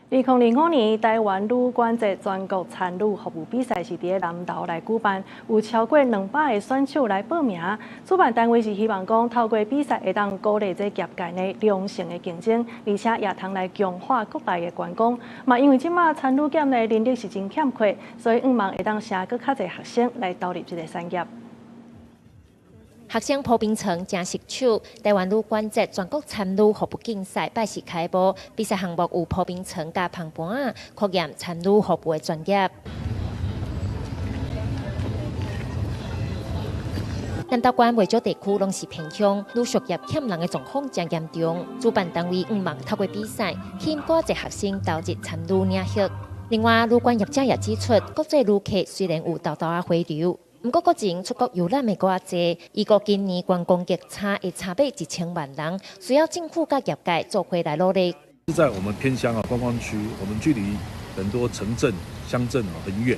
2025年台灣旅館節全國餐旅服務比賽是佇咧南投來舉辦，有超過200個選手來報名。主辦單位是希望講透過比賽會當鼓勵這業界的良性的競爭，而且也通來強化國內的觀光。嘛，因為這馬餐旅業的人力是真欠缺，所以向望會當吸閣較濟學生來投入這個產業。學生鋪冰床誠熟手，台灣旅館節全國餐旅服務競賽拜四開幕，比賽項目有鋪冰床佮捧盤仔，考驗餐旅服務的專業。南投縣袂少地區攏是偏鄉，旅宿業欠人的狀況誠嚴重。主辦單位向望透過比賽，吸引閣濟學生投入餐旅領域。另外，旅館業者也指出，國際旅客雖然有沓沓仔回流。毋過，國前出國遊覽的閣較濟，預估今年觀光客差會差欲1000萬人，需要政府佮業界做伙來努力。在我們偏鄉啊，觀光區，我們距離很多城鎮、鄉鎮啊很遠，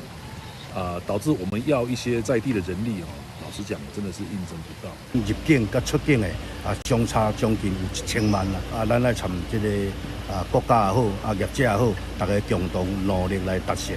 啊，導致我們要一些在地的人力哦，老實講，真的是應徵不到。入境佮出境的啊，相差將近有1000萬啦。啊，咱愛參這個啊國家也好，啊業者也好，大家共同努力來達成。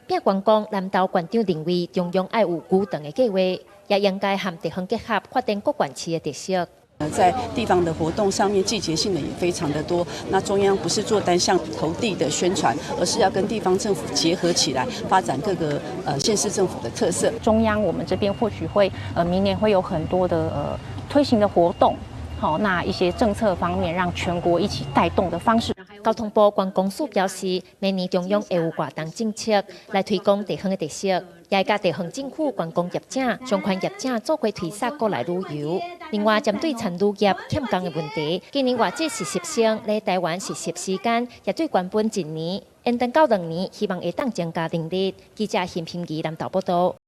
拼觀光，南投縣長認為中央愛有周長的計劃，也應該和地方結合，發展各縣市的特色。在地方的活動上面，季節性的也非常的多。那中央不是做單向投遞的宣傳，而是要跟地方政府結合起來，發展各個縣市政府的特色。中央我們這邊或許會明年會有很多的推行的活動。好，那一些政策方面，讓全國一起帶動的方式。交通部觀光署表示，明年中央會有活動政策來推廣地方的特色，也會佮地方政府、觀光業者、相關業者做伙推捒國內旅遊。另外，針對餐旅業欠工的問題，今年外籍實習生來台灣實習時間也對原本一年延長到2年，希望會當增加人力。記者陳品儀南投報道。